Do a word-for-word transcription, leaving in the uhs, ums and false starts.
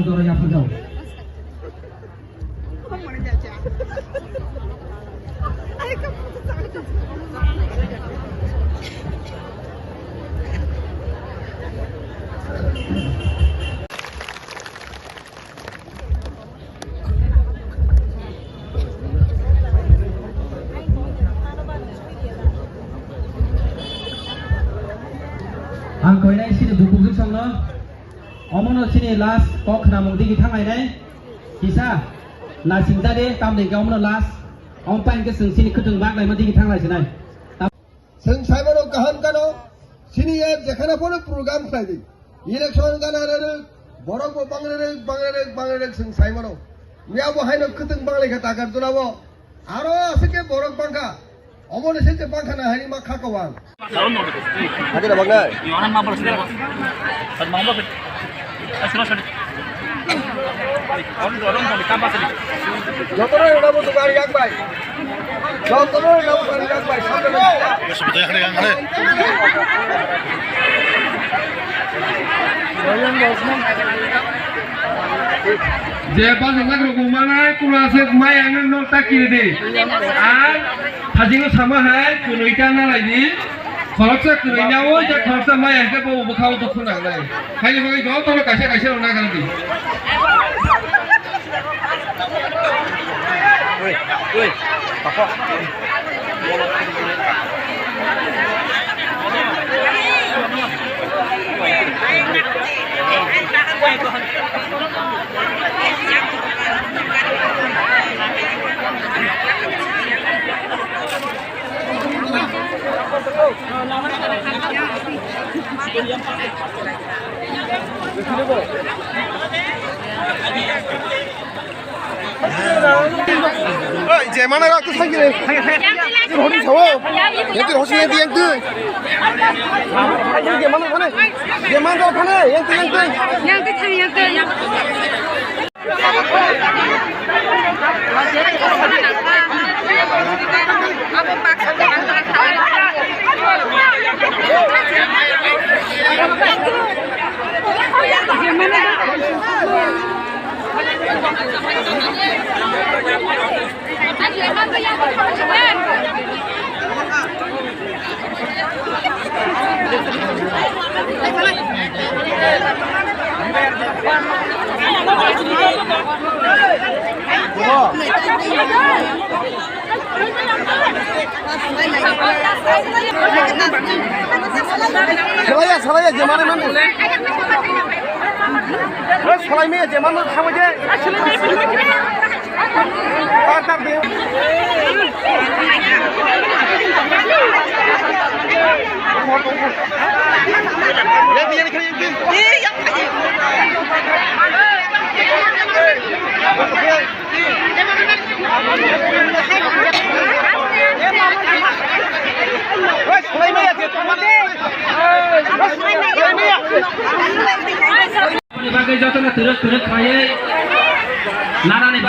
Doro yapharjao. Ang koinai sini bukuk songno. Omono chini last kok khnamung digi thanglainai. Kisa nasing tadi tamni khe omono last. Omo pain khe chwng chini khwtwng baklaima digi thanglaisnai. Chwng saimano kaham kano, chini ya jekhana phano program khlai di. Election gana rerek, borok bo bang rerek, bang rerek, bang rerek chwng saimano. Miya bo haino khwtwng banglaikha Takarjula bo. Aro aswk khe borok bangkha. Omo ni sete bangkha na hani ma kha kawang. Hadi na bagnai. Jotono rwna bo dukan yak bai. Jotono rwna bo dukan yak bai. Sampai. Je bajak rok manai kula se mai ang no ta kiri di. Ar thajingo sama hai kunui ta na lai di. Khoroksa kunui na o je khoroksa mai ang ke bo bwkhao dukhu nang lai. Haini bagwi jotono kaisa kaisa rok na kiri di. Oi, oi, papa. Oi, je mana ra tu sangi re. Tu hori sawo. Yang tu hosi yang tu yang tu. Je mana mana. Je mana ra thane yang tu yang tu. Yang tu thang yang tu. Salaya, salaya, je mana mana. Bro, salai me, je mana thangma je. Bagwi jotono twrwk twrwk khlaiwi narani